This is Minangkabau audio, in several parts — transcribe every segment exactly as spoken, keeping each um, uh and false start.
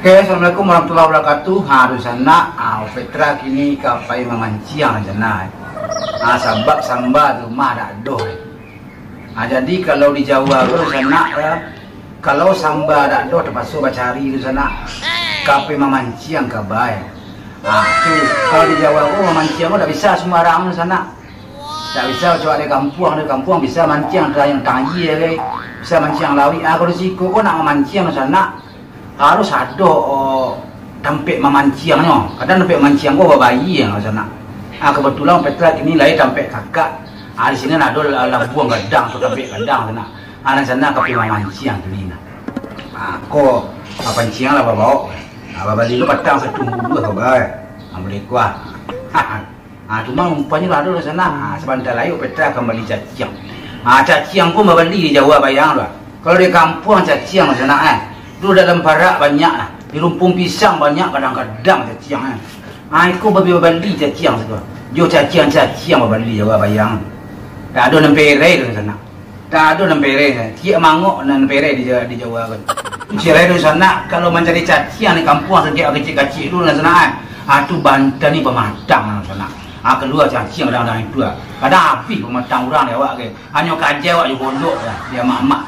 Oke, assalamualaikum warahmatullahi wabarakatuh. Ha, dunsanak, ha, Petra kini ka pai mamanciang, dunsanak. Ha, sabab samba di rumah dak ado. Ha, jadi kalau di Jawa tu, dunsanak, yo, kalau samba dak ado, tapaso bacari, dunsanak. Ka pai mamanciang ka bai. Ha, tu, kalau di Jawa tu mamanciang tu dak bisa sumbarang, dunsanak. Dak bisa cowok dari kampuang, dari kampuang bisa manciang, dari tangah aia, bisa manciang lauik. Ah, kalau siko ko nak mamanciang, dunsanak, harus ado, oh, tampek mamanciangnyo. Kadang tampek mamanciang ko babayia, dunsanak. Ah, kebetulan Petra kini lai tampek kakak. Ah, di siko ado la-, labuang gadang tu, tampek gadang tu nak. Ah, dunsanak ka pai mamanciang kini nah. Ah, ko, ah, panciang lah babaok. Ah, babali lu patang satu bulu lah, bae. Ah, boleh kuah. Ah, cuma umpanyo lah ado di sana. Ah, sabanta lai Petra ka bali caciang. Ah, caciang pun babali di Jawa, bayang lah. Kalau di kampuang caciang di sana, eh. Di dalam parak banyak lah. Di rumpun pisang banyak kadang-kadang caciang, eh. Ah, iko babi babali caciang siko. Jo caciang-caciang babali di Jawa, bayang. Tak ado nan perai di sana. Tak ado nan perai, ciek mangok nan perai di Ja-, di Jawa kan. Cirai tu sanak, kalau mancari caciang di kampuang, setiap kecik-kecik tu lah sanak, eh. Ah, tu bantan ni pamatang lah sanak. Ah, kalua caciang kadang-kadang itu lah. Kadang abih pamatang urang di awak ke. Hanyo kajai awak jo golok lah, di amak-amak.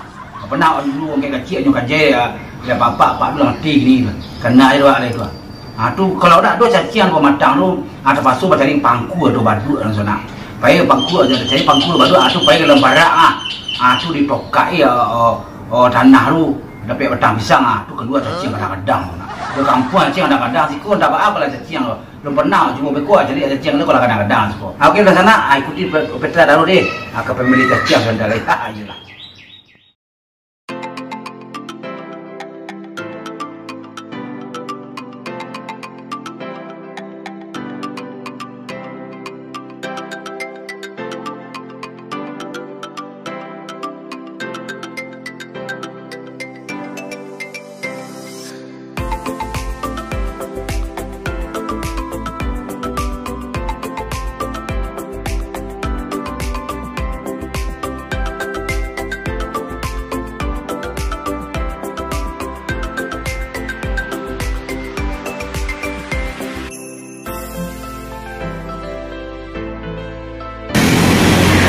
Pernah awak dulu, awak kecik-kecik, hanyo kajai lah. Di apak-apak tu lah mati kini tu. Kana je awak lah itu lah. Ha, tu kalau dak tu caciang pamatang tu, ha, tapaso bacari pangku atau baduak dalam sanak. Pai pangku, cari pangku baduak, ha, tu pai dalam parak, ha. Ha, tu ditokak-i, oh, oh, oh, tanah tu, dapek batang pisang, ha, tu kalua caciang kadang-kadang tu nak. Di kampuang caciang kadang-kadang, siko ndak baa kalau caciang tu. Belum pernah, cuma beko cari caciang tu kalau kadang-kadang siko. Ha, oke, dalam sanak, ha, ikuti Pe-, Petra taruih deh. Ha, ka pamili caciang sabanta lai. Ha, iyolah.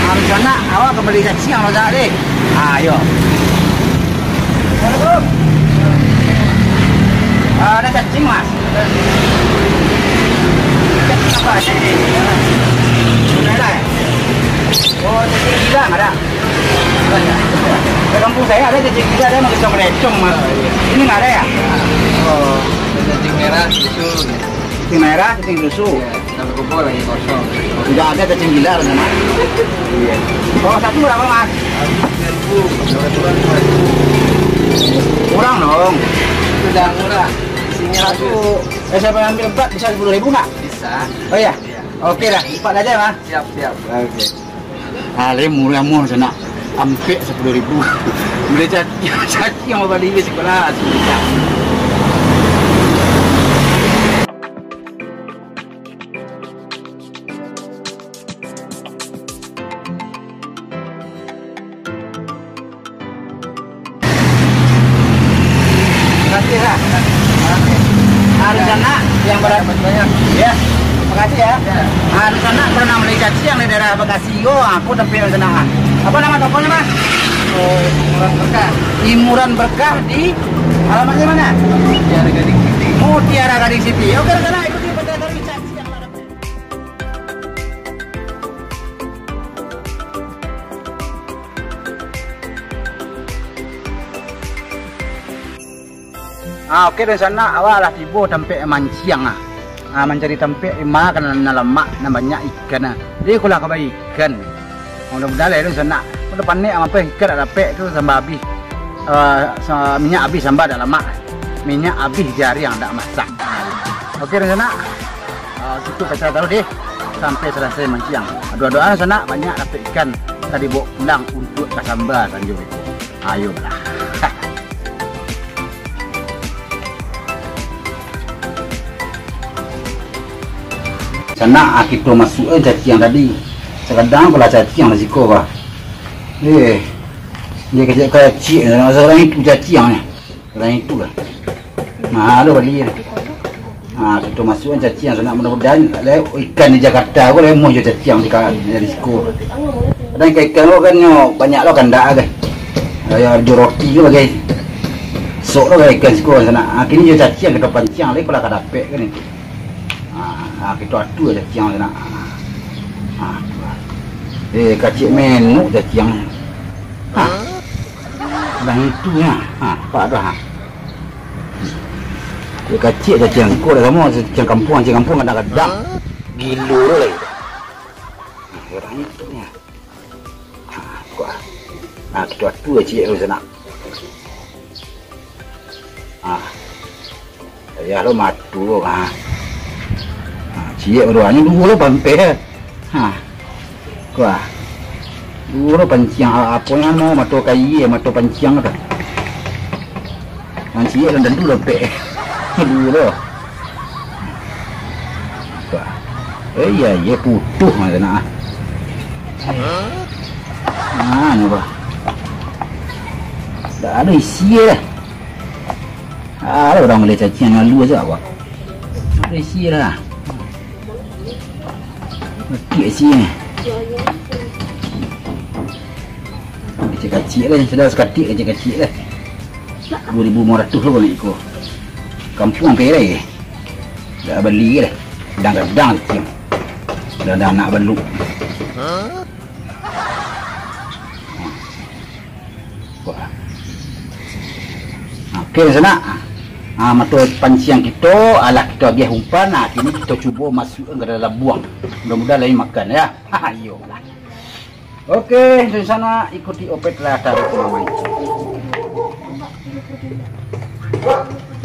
Ah, dunsanak, awak ka bali caciang lo, Sak, deh. Ah, yo. Assalamualaikum. Ah, ada cacing, Mas? Cacing apa? Cacing merah, eh? Oh, cacing gilang ada? Di kampung saya ada cacing gilang, ada yang macam melecong, Mas. Ini nggak ada ya? Oh. Ada cacing merah, susu. Cacing merah, cacing susu. Iya, sampai kubur lagi kosong. Tidak ada cacing gila di sana. Iya. Kalau satu berapa, Mas? Seribu, dua ratus. Kurang dong. Sudah murah. Isinya satu. Eh, saya ambil empat, bisa sepuluh ribu nggak? Bisa. Oh iya? Iya. Oke dah, empat aja, Mas. Siap, siap. Oke. Ah, lai murah-murah sanak. Ampek sapuluah ribu. Bali caciang, caciang babali di sikolah, susah. Makasih lah. Harus anak yang berat. Banyak. Ya. Makasih ya. Ya. Harus anak pernah bali caciang di daerah Bekasi. Yo, aku tapi yang senang. Apa nama tokonya, Mas? Oh, Imuran Berkah. Imuran Berkah di alamatnya mana? Mutiara Gading City. Mutiara Gading City. Oke, rencana ikuti Petra taruih caciang lah. Ah, oke, dunsanak, awak lah tibo tampek manciang ah. Ah, mancari tampek di ma ka nan, nan lamak, nan banyak ikan ah. Jadi, ikulah ka bai ikan. Mudah-mudahan lah, dunsanak. Udah panek, apa ikan dak dapek tu, samba abih. Eh, sa-, minyak abih, samba dak lamak. Minyak abih, jariang dak masak. Oke, dunsanak. Ah, situ Petra taruih deh. Sampai salasai manciang. Doa-doa sanak banyak dapek ikan. Tadi bawa pulang untuk ka samba sanjo itu. Ayolah. Sanak, ah, kito masuak, eh, caciang tadi. Sakadang ko lah caciang lah siko, bah. Eh, dia kecek-kecek, sanak, sanak itu caciang ni. Sanak itu lah. Nah, ado bali ni. Ah, kito masuak caciang, sanak, mudah-mudahan lah ikan di Jakarta ko lah muah jo caciang di ka-, dari siko. Kadang ikan-ikan ko kan nyo banyak lo kandak kan. Yo, jo roti ko bagai. Sok lo ikan siko, sanak. Ah, kini jo caciang kito panciang lai, ko lah ka dapek kan itu. Ah, ah, kito atua caciang tu nak. Ah, ah, tu lah. Eh, kacik menuk caciang. Ha. Lah itu nya. Ha, nampak tu, ha. Dia kacik caciang. Ko dah samo caciang kampuang, caciang kampuang kadang-kadang. Gilo tu lai. Ha, orang itu nya. Ha, kuah. Ha, kito atua ciek tu sanak. Ha. Payah lo matu, ha. Ha, ciek baru, hanyo duo lo pampeh. Ha. Kuah. Duo lo panciang, a-, apo namo, mato kaie, mato panciang tu. Nan ciek nan tantu dapek. Duo lo. Bah. Eh, iya, iya, putuh mah sanak, ah. Ah, ni, bah. Dak ado isi lah. Ah, urang bali caciang nan lalu sajo, bah. Dak ado isi lah. Mati isi ni. Kacik-kacik lah, sudah sakatik kacik-kacik lah. Duo ribu limo ratuih lo bali ko. Kampuang pai lai. Dak bali lah. Kadang-kadang kacik. Kadang-kadang anak baluk. Wah. Oke, sanak. Ah, mato panciang kito, alah kito agiah umpan. Nah, kini kito cubo masuakkan ka dalam labuang. Mudah-mudahan lai makan, ya. Iyolah. Oke, dari sana ikuti Opet lah taruh ke mamancing.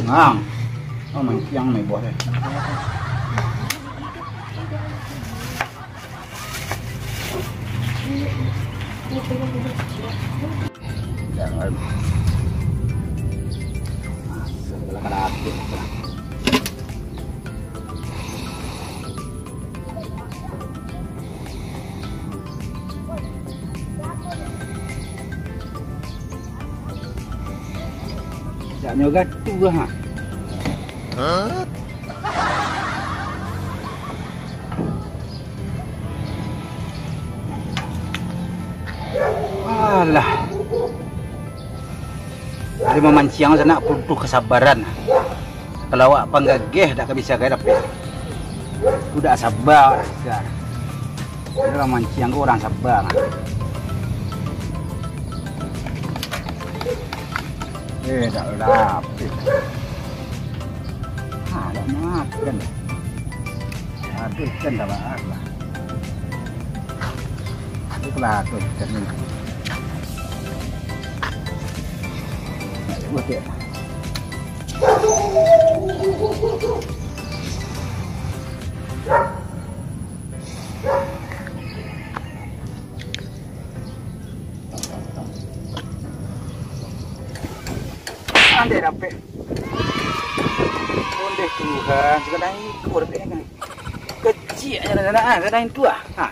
Nah, oh, mancing meboh deh. Jangan. Nah, sebelah kanan. Caknyo gatu ah. Alah. Ari mamanciang sanak butuh kasabaran. Kalau awak panggageh, dak ka bisa ka dapek. Budak saba awak sagar. Jadi urang manciang ko urang saba. Eh, dak dapek. Ah, dak makan. Aduh, ikan dah bahas lah. Aduh, kelakon ikan ni. Aduh, dia. Andai dapek. Ondeh Tuhan, sakadang iko dapek kan. Kecik aja nak, nak, ah, sakadang itu ah. Ha.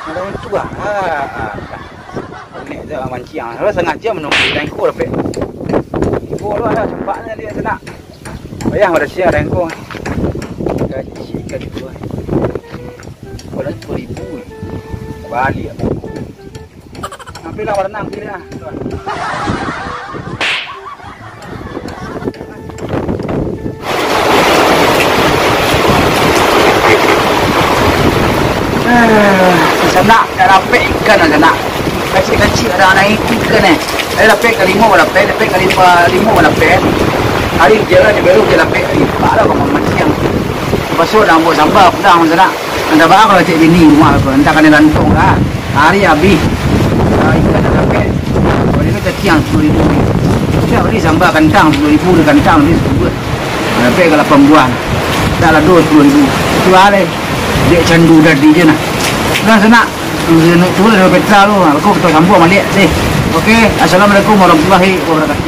Sakadang itu ah. Ha, ha, ha. Nek tu manciang. Kalau sangaja manunggu sakadang iko dapek. Iko tu ado campak ni dia sanak. Payah pada siang sakadang iko. Kecik kan itu ah. Kalau sepuluh ribu. Balik. Ambil lah, warna ambil lah. Ah, sanak, dak dapek ikan lah, sanak. Kacik-kacik, ado anak ikan eh. Ado dapek kalimo, dapek, dapek kalimo, limo, dapek. Ari jalan je baru je dapek. Ari, parah kau mamanciang. Paso dah buat sambal pulang, sanak. Anda baa kalau cek bini rumah tu, entah kana lantong kah. Hari habis. Ah, ikan dah dapek. Kalau itu caciang sepuluh ribu. Siap beli sambal kantang sepuluh ribu, dah kantang beli sepuluh. Dapek ka lapan buah. Dah lah dua sepuluh ribu. Itu lah deh. Dek candu tadi je nah. Dah sanak. Turun dari peta tu. Aku kita sambung balik deh. Oke, assalamualaikum warahmatullahi wabarakatuh.